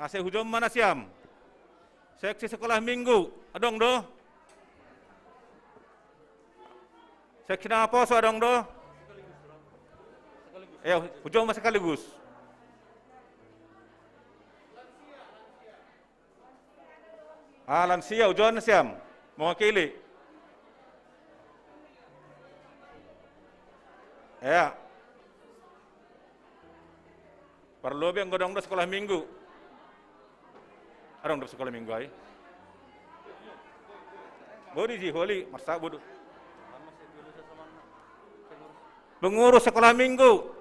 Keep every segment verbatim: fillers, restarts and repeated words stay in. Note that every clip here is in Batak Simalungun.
Ase hujom mana siam? Seksi sekolah minggu, adong do? Seksi nanga poso adong do? Ya, hujom ma sekaligus. Ah, lansia, ujon siam. Mewakili. Ya. Parlobe anggo adong do sekolah minggu. Adong do sekolah minggu ai. Bodi ji holi, marsabu do. Pengurus sekolah minggu.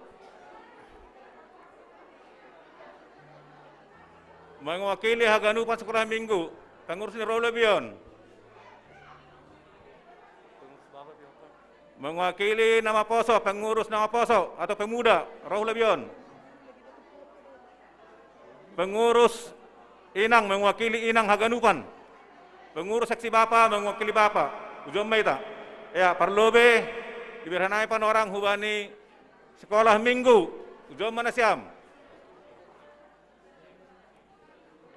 Mewakili haganupan sekolah minggu. Pengurus ni ro lebion. Mewakili nanga poso, pengurus nanga poso atau pemuda, ro lebion. Pengurus inang mewakili inang haganupan. Pengurus seksi bapa mewakili bapa. Ujon ma ita. Ya, parlobe, diberhanai panorang hubani sekolah minggu. Ujon mana siam?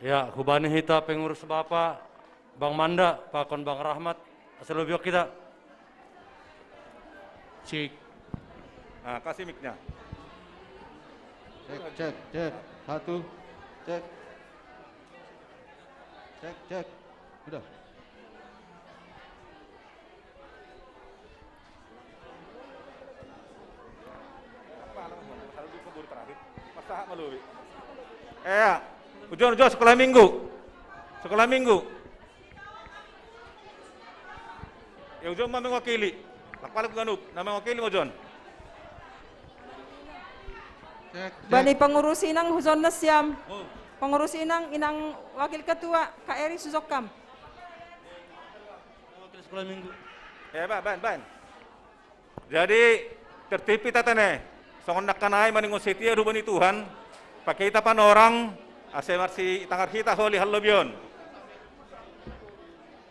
Ya, hubani hita pengurus bapa, Bang Manda, pakon Bang Rahmat, ase lobion hita. Cik. Nah, kasih mic-nya. Cek, cek, cek. Satu. Cek. Cek, cek. Udah. Eh, ya. Ujon, ujon, sekolah minggu. Sekolah minggu. Ya, ujon ma mewakili. Lakpalak ganup, na mewakili ujon. Cek, cek. Bani pengurus inang ujon na siam. Oh. Pengurus inang, inang wakil ketua, Kak Eri Suzokkam. Wakil sekolah minggu. Ya, ban, ban, ban. Jadi, tertib hita tene. Songon nangkin ai maningon setia hubani Tuhan, pake hita panorang, ase marsitangar hita holi halobion.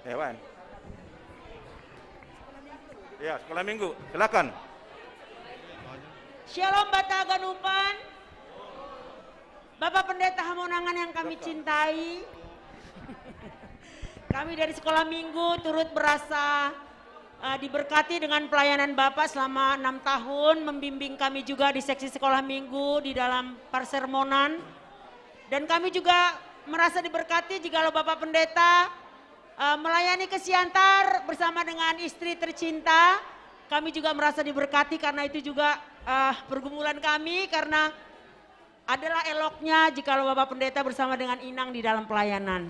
Ya, ban. Ya, sekolah minggu, silakan. Shalom Bata Ganupan. Bapak Pendeta Hamonangan yang kami cintai, kami dari Sekolah Minggu turut berasa, eh, diberkati dengan pelayanan Bapak selama enam tahun, membimbing kami juga di seksi Sekolah Minggu di dalam parsermonan. Dan kami juga merasa diberkati jikalau Bapak Pendeta, eh, melayani ke Siantar bersama dengan istri tercinta. Kami juga merasa diberkati karena itu juga, eh, pergumulan kami, karena adalah eloknya jikalau Bapak Pendeta bersama dengan inang di dalam pelayanan.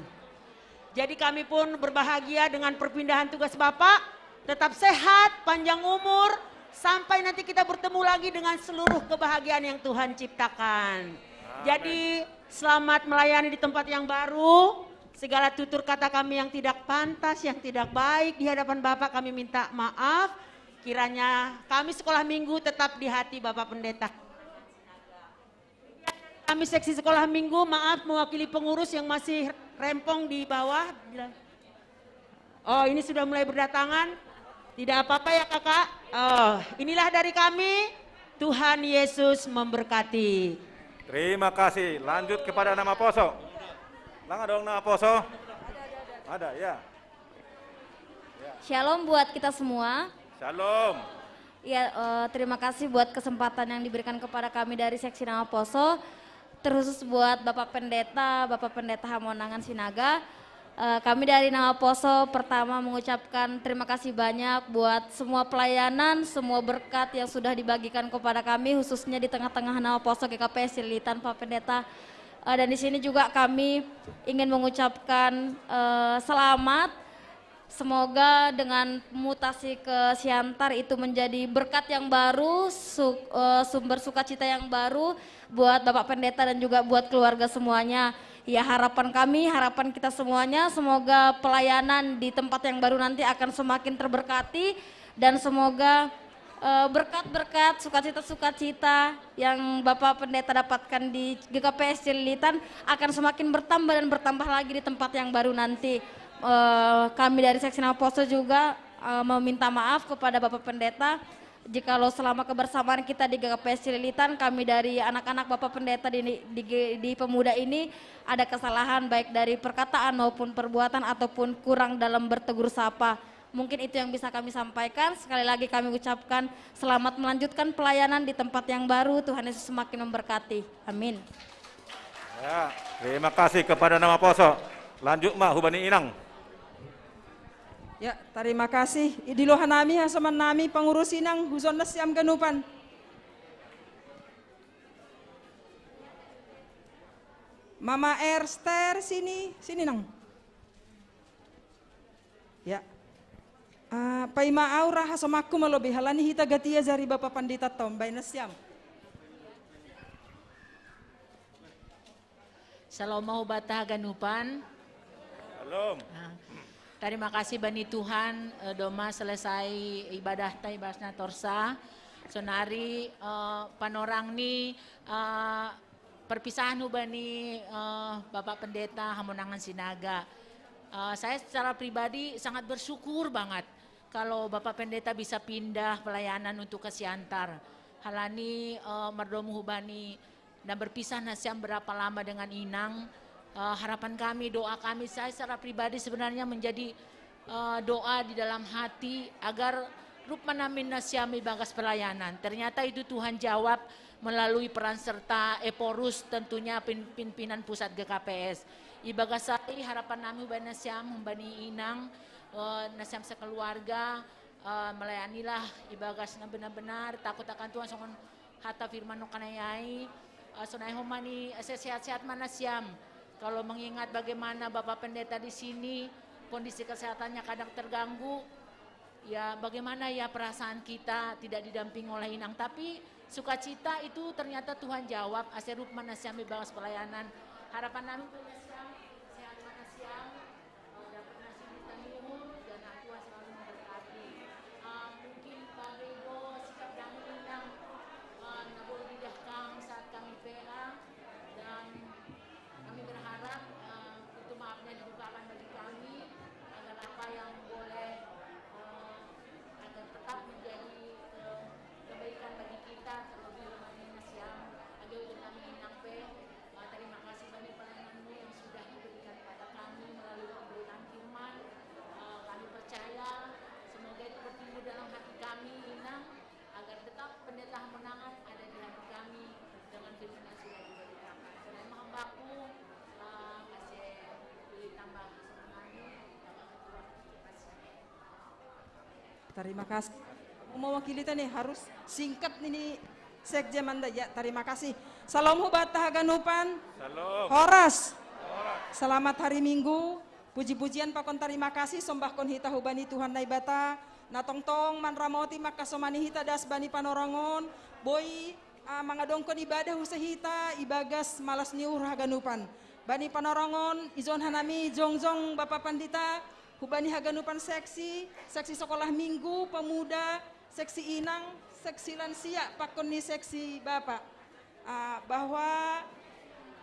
Jadi kami pun berbahagia dengan perpindahan tugas Bapak. Tetap sehat, panjang umur, sampai nanti kita bertemu lagi dengan seluruh kebahagiaan yang Tuhan ciptakan. Amin. Jadi selamat melayani di tempat yang baru. Segala tutur kata kami yang tidak pantas, yang tidak baik di hadapan Bapak, kami minta maaf. Kiranya kami Sekolah Minggu tetap di hati Bapak Pendeta. Kami seksi Sekolah Minggu, maaf, mewakili pengurus yang masih rempong di bawah. Oh, ini sudah mulai berdatangan. Tidak apa-apa ya, Kakak. Oh, inilah dari kami. Tuhan Yesus memberkati. Terima kasih. Lanjut kepada nanga poso. Lang, adong nanga poso? Ada, ya. Shalom buat kita semua. Shalom. Ya, eh, terima kasih buat kesempatan yang diberikan kepada kami dari Seksi Nanga Poso, terkhusus buat Bapak Pendeta, Bapak Pendeta Hamonangan Sinaga. Eh, kami dari Nanga Poso pertama mengucapkan terima kasih banyak buat semua pelayanan, semua berkat yang sudah dibagikan kepada kami, khususnya di tengah-tengah Nanga Poso G K P S Cililitan, Pak Pendeta. Eh, dan di sini juga kami ingin mengucapkan, eh, selamat. Semoga dengan mutasi ke Siantar itu menjadi berkat yang baru, su-, eh, sumber sukacita yang baru buat Bapak Pendeta dan juga buat keluarga semuanya. Ya, harapan kami, harapan kita semuanya, semoga pelayanan di tempat yang baru nanti akan semakin terberkati dan semoga, eh, berkat-berkat, sukacita-sukacita yang Bapak Pendeta dapatkan di G K P S Cililitan akan semakin bertambah dan bertambah lagi di tempat yang baru nanti. Eh, kami dari Seksi Nanga Poso juga, eh, meminta maaf kepada Bapak Pendeta Jikalau selama kebersamaan kita di G K P S Cililitan, kami dari anak-anak Bapak Pendeta di, di, di pemuda ini ada kesalahan baik dari perkataan maupun perbuatan ataupun kurang dalam bertegur sapa. Mungkin itu yang bisa kami sampaikan. Sekali lagi kami ucapkan selamat melanjutkan pelayanan di tempat yang baru. Tuhan Yesus semakin memberkati. Amin. Ya, terima kasih kepada nama poso. Lanjut ma hubani inang. Ya, terima kasih. Idilo hanami hasoman nami pangurus inang huzon na siam ganupan. Mama Erster sini, sini nang. Ya. Uh, paima aura hasomakku malobi halani hita gatia jari Bapak Pandita tom baina siam. Salom ma hubata haganupan. Salom. Nah, terima kasih bani Tuhan, eh, doma selesai ibadah ta ibasna torsa. Sonari eh, panorang ni eh, perpisahan hubani eh, Bapak Pendeta Hamonangan Sinaga. Eh, saya secara pribadi sangat bersyukur banget kalau Bapak Pendeta bisa pindah pelayanan untuk ke Siantar. Halani eh, mardomu hubani na berpisah na siam berapa lama dengan inang. Uh, harapan kami, doa kami, saya secara pribadi sebenarnya menjadi uh, doa di dalam hati agar rup manamin na siam ibagas pelayanan. Ternyata itu Tuhan jawab melalui peran serta Ephorus, tentunya pimpinan pusat G K P S. Ibagas saya harapan nami hubani na siam, hubani inang, uh, na siam sekeluarga, uh, melayanilah ibagas na benar-benar takut akan Tuhan songon hata firman no kanayai. Uh, sonai homa ni uh, sehat-sehat mana siam. Kalau mengingat bagaimana Bapak Pendeta di sini kondisi kesehatannya kadang terganggu, ya bagaimana ya perasaan kita tidak didamping oleh inang. Tapi sukacita itu ternyata Tuhan jawab. Ase rup mana siam ibagas pelayanan. Harapan nami hubani na siam, sehat mana siam. Terima kasih. Mewakili tadi harus singkat ini sekjen manda ya. Terima kasih. Salom hubat haganupan. Salom. Horas. Selamat hari Minggu. Puji-pujian pakon terima kasih sombahkon hita hubani Tuhan Naibata. Na tongtong manramoti mangkasomani hita das bani Panorangon. Boi uh, mangadongkon ibadah use hita ibagas malas ni uhur haganupan. Bani Panorangon ijon hanami jongjong Bapak Pandita hubani haganupan seksi, seksi sekolah minggu, pemuda, seksi inang, seksi lansia, pakon ni seksi Bapak. Uh, bahwa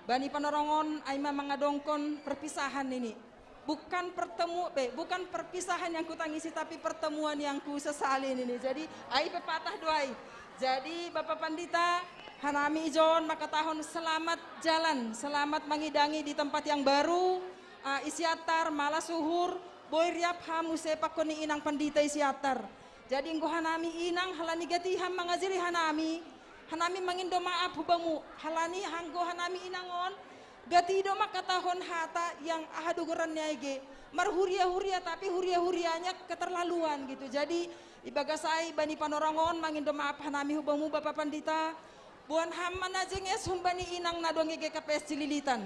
bani Panorangon aima mangadongkon perpisahan ini. Bukan pertemu be, bukan perpisahan yang kutangisi tapi pertemuan yang kusesali ini. Jadi ai pepatah doai. Jadi Bapak Pandita, hanami ijon makatahon selamat jalan, selamat mengidangi di tempat yang baru. Uh, isiatar malas uhur, boi riap ham use pakon ni inang pandita isiatar. Jadi enggo hanami inang halani gati ham mangajiri hanami, hanami mangindo maaf hubamu halani hanggo hanami inang on gati do mangkatahon hata yang aha do goran ni ai ge marhuria-huria tapi huria-hurianya keterlaluan gitu. Jadi ibagas ai bani Panorangon mangindo maaf hanami hubamu Bapak Pandita. Boan ham ma na jenges humbani inang na dong i G K P S Cililitan.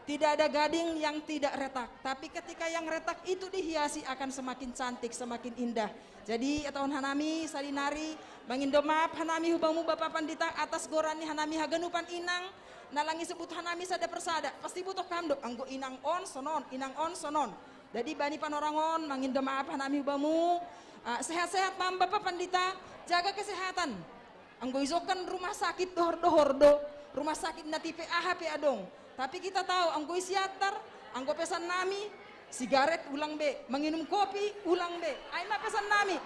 Tidak ada gading yang tidak retak, tapi ketika yang retak itu dihiasi akan semakin cantik, semakin indah. Jadi tahun hanami sadinari mangindo maaf hanami hubamu Bapak Pandita atas goran ni hanami haganupan inang na lang isebut hanami sada persada. Pasti butuh kam do anggo inang on sonon, inang on sonon. Jadi bani Panorangon mangindo maaf hanami hubamu. Uh, sehat-sehat mam Bapak Pandita, jaga kesehatan. Anggo isokan rumah sakit dohor-dohor do, rumah sakit na tipe aha pe adong. Tapi kita tahu anggo isiatar, anggo pesan nami, sigaret ulang be, menginum kopi ulang be. Ai ma pesan nami.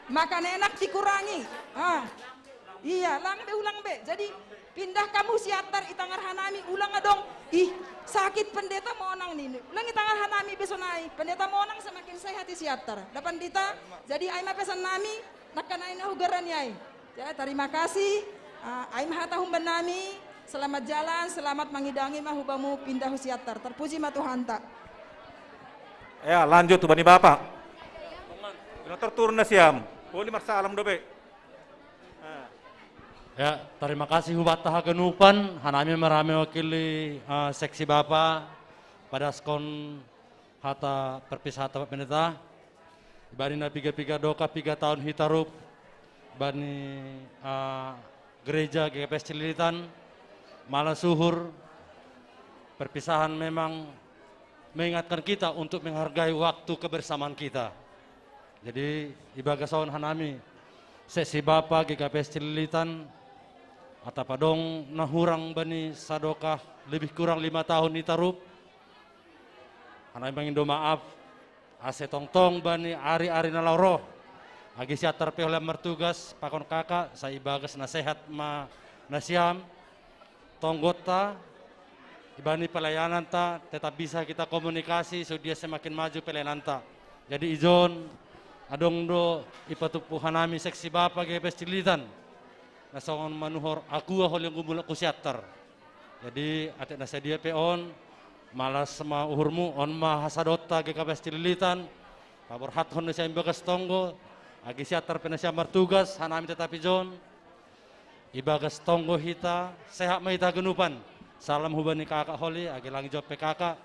Makan enak dikurangi. Ah. Iya, lang be, ulang be. Jadi pindah kamu Siatar, itangar hanami, ulang adong. Ih, sakit pendeta monang nini. Ulang itangar hanami besonai. Pendeta monang semakin sehat i Siatar. Dapan dita. Jadi ai ma pesan nami, nakkanai na hugaran yai. Ya, terima kasih. Ah, ai ma hata humban nami. Selamat jalan, selamat mangidangi ma hubamu pindah hu Siatar. Terpuji ma Tuhanta. Ya, lanjut tu bani Bapak. Ina terturun na siam. Boleh marsalam dope. Ya, terima kasih hubatta haganupan, hanami marame wakili uh, seksi bapa, padaskon hata perpisahan Pak Pendeta. Ibani na piga-piga doka piga tahun hitarup bani uh, gereja G K P S Cililitan, malah suhur, perpisahan memang mengingatkan kita untuk menghargai waktu kebersamaan kita. Jadi ibagas on hanami seksi bapa G K P S Cililitan, atap adong na hurang bani sadoka lebih kurang lima tahun i tarup. Hanami mangindo maaf ase tongtong bani ari-ari na laho ro. Agi Siatar pe holan martugas pakon kaka, sai ibagas na sehat ma nasiam. Tonggotta, ibani pelayananta tetap bisa kita komunikasi so dia semakin maju pelayananta. Jadi ijon adong do ipatupu hanami seksi bapa G P S Cililitan na songon manuhor akua holong gumulak ku Siatar. Jadi atik na sadia pe on, malas ma uhurmu, on ma hasadonta G K P S Cililitan, paborhathon nasiam ibagas tonggo, agi Siatar pe nasiam martugas, hanami tetap ijon. Ibagas tonggo hita, sehat ma hita haganupan. Salam hubani kakak holi, agi lang ijope kakak.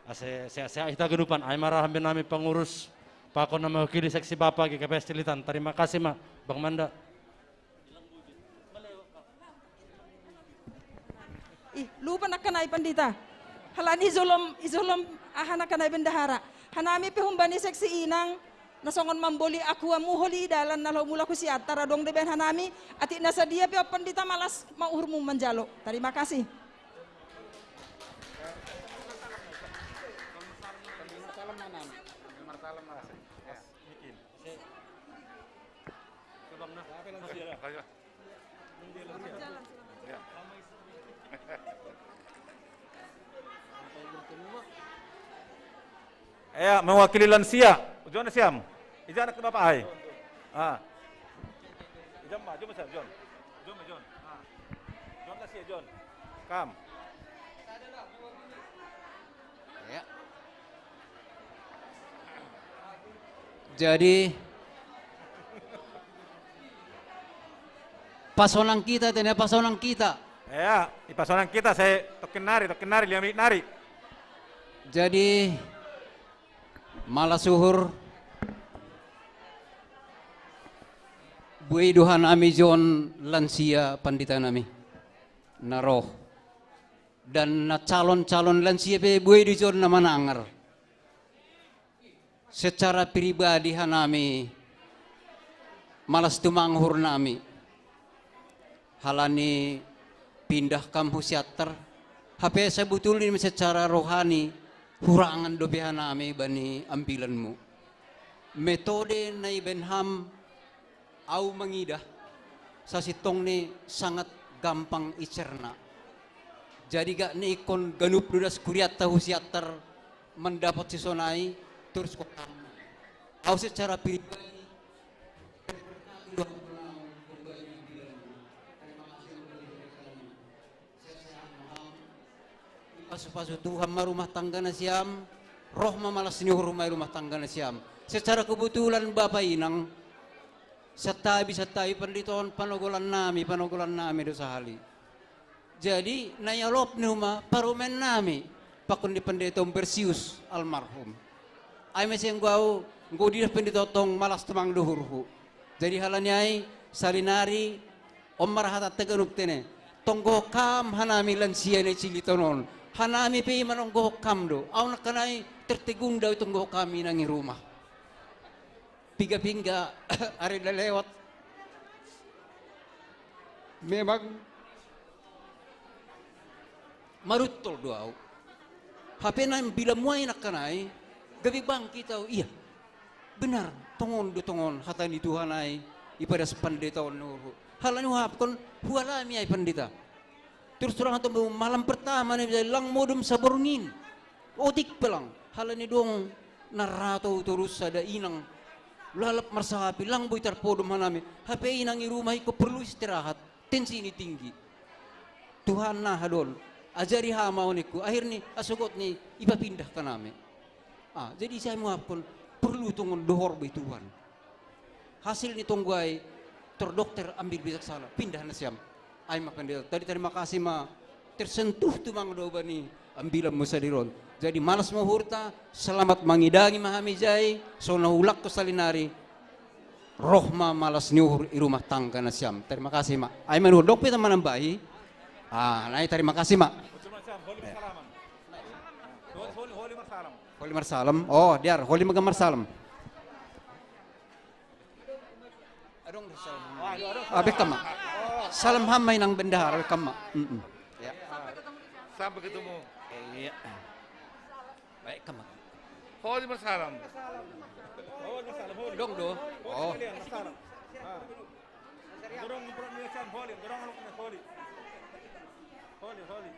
Ase sehat-sehat hita haganupan, ai ma ra hambe nami pangurus pakon na mewakili seksi bapa G K P S Cililitan. Terima kasih ma, Bang Manda. Ih, lupa nakkanai pandita. Halani izolom izolom aha nakkanai bendahara. Hanami pe humbani seksi inang na songon mamboli akua muholi dalan na laho mulak hu Siatar adong de baen hanami, atik na sadia pe ompon dita malas ma uhurmu manjalo. Terima kasih. Ya, mewakili lansia. John siam. Ija anak bapak ai. Ah. Ija ma, John siam, John. John, John. Ah. John lansia, John. Kam. Ya. Jadi pasonang kita tene pasonang kita. Ya, ipasonang kita saya tokin nari, tokin nari, lima menit nari. Jadi malas uhur buei do hanami jon lansia pandita nami na roh dan na calon-calon lansia pe buei do jon na manangar. Secara pribadi hanami malas tumang uhur nami halani pindah kam hu Siatar, hape sabutulni secara rohani hurangan dope hanami bani ambilanmu. Metode na ibaen ham au mangidah sasintongni sangat gampang icerna. Jadi gak ni ingkon ganup do das kuriatta hu Siatar mandapat sisonai terus kok au secara pribadi pasu-pasu Tuhan ma rumah tangga nasiam, roh ma malas ni uhur ma i rumah tangga nasiam. Secara kebetulan bapa inang santabi santabi pandita on panogolan nami, panogolan nami do sahali. Jadi na ialop ni uma parumaen nami pakon ni pendeta Umbersius almarhum. Ai mese nggo au nggo didas pendeta tong malas tumang do uhurhu. Jadi halani ai salinari on ma ra hatanta ganup tene. Tonggohon kam hanami lansia na i Cililitan on. Hanami pe i manonggohon kam do. Au nangkanai tertegun do au tonggohon kam inang i rumah. Piga-piga ari na lewat memang maruntol do au. Hape na bila muai nangkanai gabe bangkit au, iya. Benar. Tongon do tongon hata ni Tuhan ai, ipadas pandita on ni uhurhu. Halani huhahapkon, hualami ai pandita. Terus terang hata, malam pertama na ibajai lang modom saborngin. Otik pe lang. Halani adong na ra tou torus sada inang. Lalap marsahapi, lang boi tarpodom hanami. Hape inang i rumah i ingkon porlu istirahat. Tensi ni tinggi. Tuhan na hadon. Ajari hama on ningku. Akhirni asogotni ipapindah hanami. Ah, jadi ise ai huhahapkon, porlu tongon dohor be Tuhan. Hasil ni tonggo ai, tor dokter ambil bijaksana, pindah nasiam. Ai ma pandita, tadi tarima kasih ma, tersentuh tumang do bani ambilanmu sadari on. Jadi malas ma uhurta, selamat mangidangi ma hami jai, so na huulangkon salinari, roh ma malas ni uhur i rumah tangga nasiam. Tarima kasih ma. Ai ma nuhur, dok pe hita manambahi. Ah, nai tarima kasih ma. Holi marsalam. Oh, diar, holi ma marsalam. Adong do salam. Ah, bekam ma. Salam ham ma inang bendahara, bekam ma. Mm-mm. Ya. Sampai ketemu. Iya. Baik, kam ma. Holi marsalam. Adong do. Oh. Dorong, dorong, holi, dorong, holi. Holi, holi.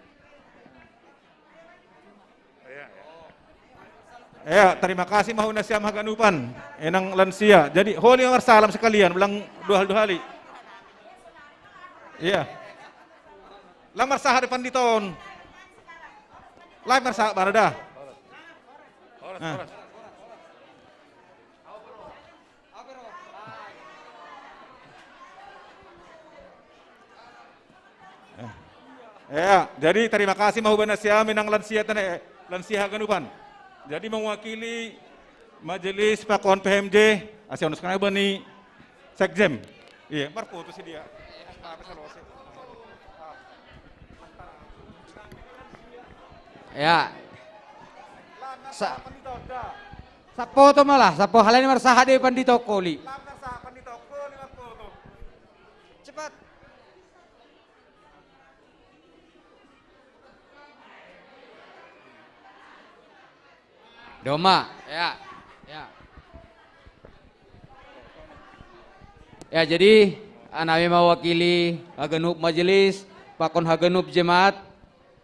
Ya, ya. Ya, tarima kasih ma hu nasiam haganupan, inang lansia. Jadi, holi marsalam sekalian, ulang dua hali, dua hali. Iya. Lang marsahat di pandita on. Live marsahat, barada. Horas, nah. Horas. Ya, jadi tarima kasih ma hu banasiam, inang lansia tene, eh, lansia haganupan. Jadi mewakili majelis pakon P H M J, asi onos kana bani sekjen. Iya, marfoto si dia. Ya. Sa-, safoto ma lah, safoto halani marsahat di pandita on holi. Cepat. Domma, ya, ya. Ya, jadi, ah, hanami mewakili haganup majelis, pakon haganup jemaat.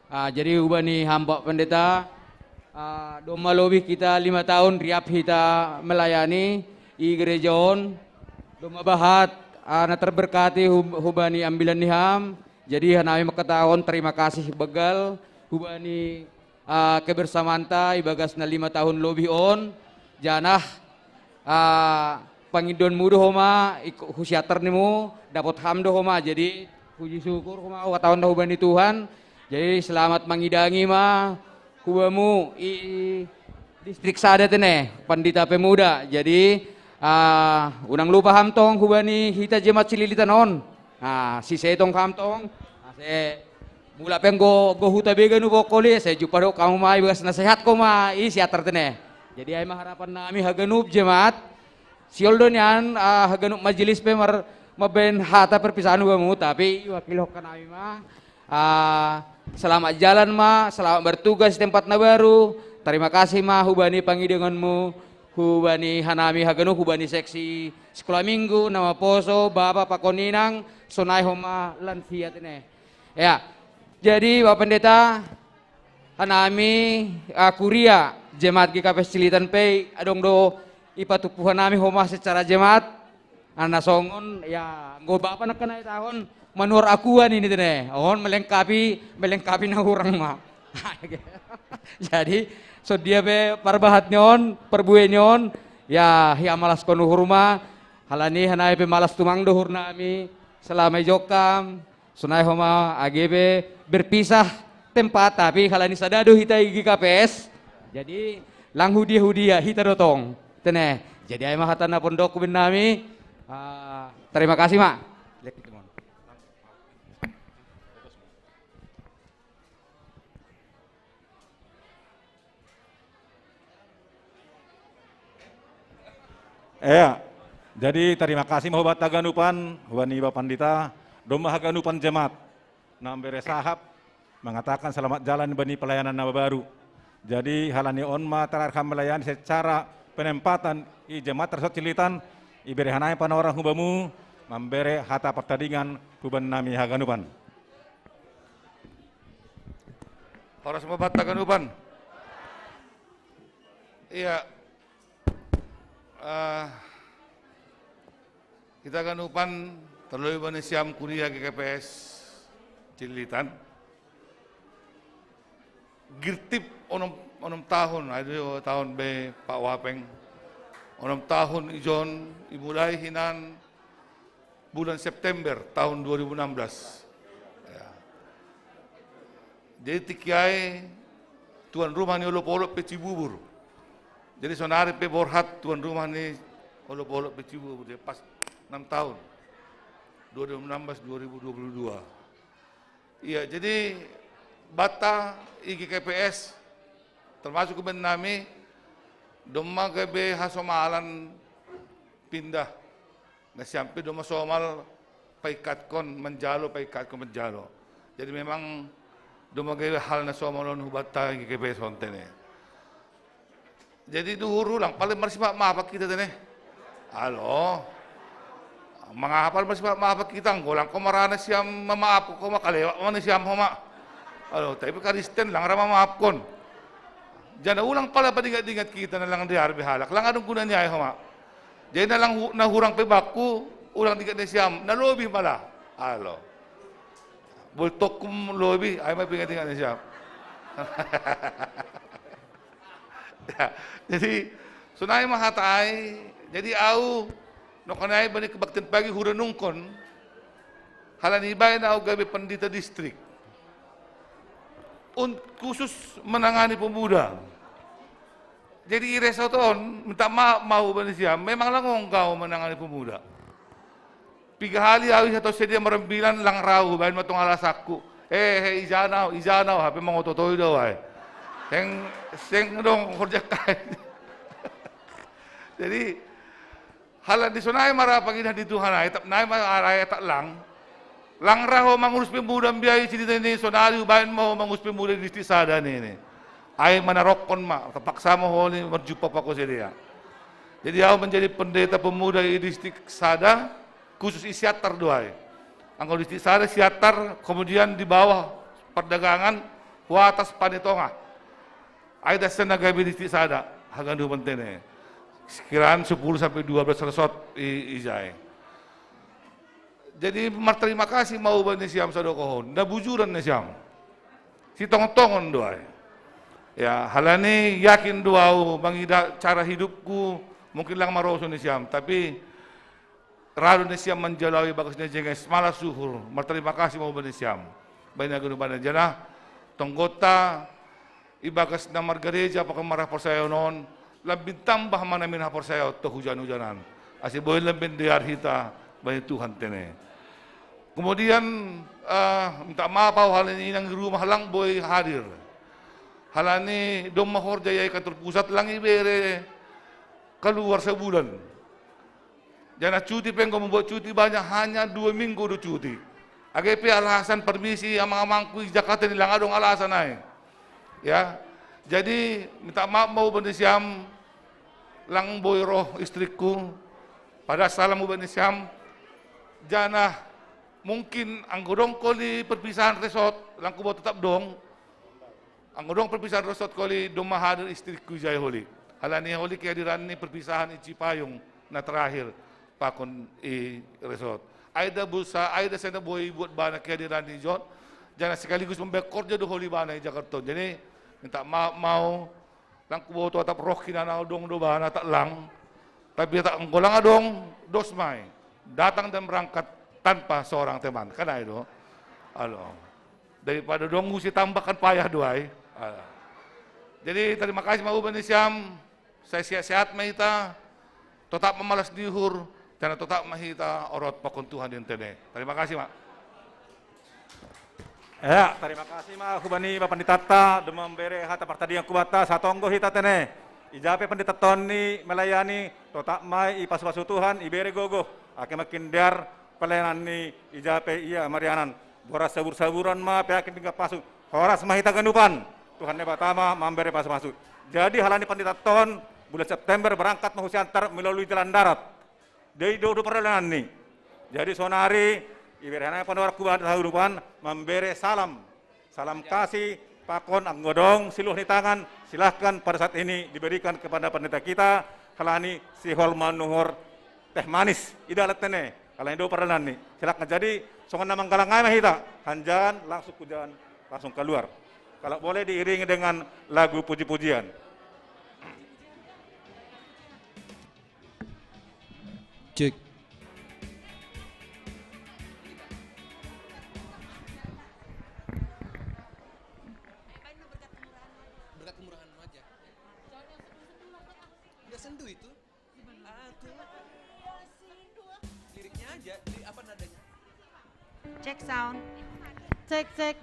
Ah, jadi hubani ham Pak Pendeta, ah, domma lobi hita lima tahun riap hita melayani i gereja on, domma bahat, ah, na terberkati hub-, hubani ambilan ni ham. Jadi hanami mangkatahon terima kasih begal hubani, ah, kebersamaanta ibagas na lima tahun lobi on, janah, ah, pangindonmu do homa, iko-, husiatar nimu, dapot ham do homa, jadi puji syukur homa, huhatahon hubani Tuhan, jadi selamat mangidangi ma, hubamu i distrik sada tene, pandita pemuda, jadi, ah, unang lupa ham tong hubani hita jemaat Cililitan on, ah, sise tong ham tong, ah, se-, Mulak pe anggo, anggo huta be ganup ho holi, sai jumpa dohot hamu ma, ibagas na sehat ho ma, i siatar tene. Jadi ai ma harapan nami haganup jemaat, sihol do nian, ah, haganup majelis pe mar-, mambahen hata perpisahan hubamu, tapi iwakilhon hanami ma, ah, selamat jalan ma, selamat bertugas di tempat na baru, terima kasih ma hubani pangidangonmu, hubani hanami haganup, hubani seksi sekolah minggu, na maposo, bapa pakon inang, sonai homa lansia tene. Ya, jadi Bapak Pendeta, hanami, ah, kuria, jemaat G K P S Cililitan pe, adong do ipatumpu hanami homa secara jemaat, ah, na songon, ya, anggo bapa nangkin na i tahun, manuhor aqua nini tene, on melengkapi, melengkapi na hurang ma. Jadi, songon dia pe parbahat ni on, parbue ni on, ya, hiamalaskon uhur ma, halani hanami pe malas tumang do uhur nami, selama i jongkam, sonai homa age pe berpisah tempat, tapi halani sada do hita i G K P S. Jadi, lang hudia-hudia, hita do tong. Tene. Jadi, ai ma hata na pandok hubannami. Ah, terima kasih, ma. Ya, jadi terima kasih ma hubanta haganupan, hubani Bapak Pandita, domma haganupan jemaat, na mambere sahap, mengatakan selamat jalan bani pelayanan na baru. Jadi, halani on ma terakhir kami melayani secara penempatan I jemaat Resort Cililitan, ibere hanami panorang hubamu, mambere hata partadingan huban nami haganupan. Horas ma banta haganupan. Iya. Eh, hita haganupan, tarlumobi bani siam kuria G K P S Cililitan. Girtip onom, onom tahun, ai do tahun be Pak Wapeng. Onom tahun ijon, imulai hinan bulan September tahun dua ribu enam belas. Ya. Jadi tikiai tuan rumah ni olop-olop pe Cibubur. Jadi sonari pe borhat tuan rumah ni olop-olop pe Cibubur. Jadi pas enam tahun. Dua ribu enam belas, dua ribu dua puluh dua. Iya, jadi banta i G K P S, termasuk huban nami, domma gabe hasomalan pindah. Na siam pe domma somal paikkatkon manjalo, paikkatkon manjalo. Jadi memang domma gabe hal na somal on hubanta i G K P S on tene. Jadi duhur ulang pala marsimaap-maapan hita tene. Alo. Mangapa marsimaap-maapan hita, anggo lang ho ma ra na siam mamaapkon ho ma, kalewat ma na siam ho ma. Alo, tapi Kristen lang ra mamaapkon. Janah ulang pala padingat-dingat hita na lang dear be halak, lang adong guna ni ai ho ma. Jadi na lang hu-, na hurang pe bakku, ulang dingat na siam, na lobi ma lah. Alo. Boi tokkum lobi, ai ma pingat-ingat na siam. Ya, jadi sonai ma hata ai, jadi au, nongkan ai bani kebaktian pagi hurenungkon, halani baen au gabe pendeta distrik. Un-, khusus menangani pemuda. Jadi i resort on, minta maaf ma au bani siam, memang lang ongga au menangani pemuda. Piga hali au i sato sedia marambilan lang ra au, baen ma tong alasanku. Eh, eh, ija na au, ija na au, hape mangoto-otoi do au ai. Seng, seng dong horja kai. Jadi, halani sonai ma ra pangidah ni Tuhan ai, tap nai ma ra ai tap lang. Lang ra ho mangurus pemuda mbiai, cerita ni sonari hubaen ma ho mangurus pemuda di distrik sada ni, ni. Ai manarongkon ma, terpaksa ma ho ni marjumpa pakon sedia. Jadi au menjadi pendeta pemuda di distrik sada, khusus i Siantar do ai. Anggo distrik sada Siantar, kemudian di bawah perdagangan, hu atas Pane Tongah. Ai dasna gabe distrik sada, haganupan tene. Sekiraan sepuluh sampai dua belas resort i, ijai. Jadi marterima kasih ma au bani siam sadokahon, na bujuran na siam. Sitongon-tongon do ai. Ya, halani yakin do au mangidah cara hidupku, mungkin lang maroso ni siam, tapi ra do na siam manjalo au i bagas na jenges malas uhur, marterima kasih ma au bani siam. Baen haganupan janah tonggonta i bagas na margareja pakon marhaporsayaon on, lambin tambah ma namin haporsayaon tu hujan-hujanan. Ase boi lambin dear hita bani Tuhan tene. Kemudian, eh, minta maaf au halani inang i rumah lang boi hadir. Halani domma horja i ai kantor pusat lang ibere kaluar sabulan. Janah cuti pe anggo mambuat cuti banyak, hanya dua minggu do cuti. Age pe alasan permisi amang-amangku i Jakarta ni lang adong alasan ai. Ya. Jadi minta maaf ma au bani siam, lang boi roh istrikku. Padahal salam au bani siam. Janah mungkin anggo dong koli perpisahan resort, lang huboto tap dong. Anggo dong perpisahan resort koli domma hadir istrikku ijai holi. Halani holi kehadiran ni perpisahan i Cipayung na terakhir pakon i resort. Ai da busa, ai da sena boi buat bana kehadiran i jon. Janah sekaligus mambaen horja do holi bana i Jakarta on. Jadi minta maaf ma au, lang huboto atap roh hinan au dong do bana tak lang. Tapi tak anggo lang adong, dos ma i. Datang dan berangkat tanpa seorang teman. Kan ai do. Alo. Daripada dong muse tambah kan payah do ai. Alo. Jadi terima kasih ma au bani siam, sai sehat-sehat ma hita, totap ma malas ni uhur, janah totap ma hita orot pakon Tuhan di tene. Terima kasih ma. Ya, terima kasih ma hubani Bapak Pendetanta, domma mambere hata partadingan hubanta, satonggo hita tene. Ija pe pendetanta on ni melayani, totap ma i pasu-pasu Tuhan, ibere gogo. Ake makin dear pelayanan ni ija pe ia marianan. Boras sabur-saburan ma peaken denggan pasu. Horas ma hita haganupan. Tuhan Debata ma mambere pasu-pasu. Jadi halani pendetanta on, bulan September berangkat mah Husiantar melalui jalan darat. Jadi dua puluh perjalanan nih. Jadi sonari, ibaratnya pada waktu ada tahu depan, memberi salam. Salam kasih, pakon, anggodong, siluh ni tangan, silahkan pada saat ini diberikan kepada pendeta kita, kalani sihol manuhur teh manis, ida letene, kalani dua perjalanan nih. Silahkan jadi, songan nama galang mah hita, hanjan, langsung kujan, langsung keluar. Kalau boleh diiringi dengan lagu puji-pujian. Cek. Berkat kemurahan aja. Udah sendu itu. Aku. Liriknya aja, di apa nadanya? Cek sound. Cek, cek.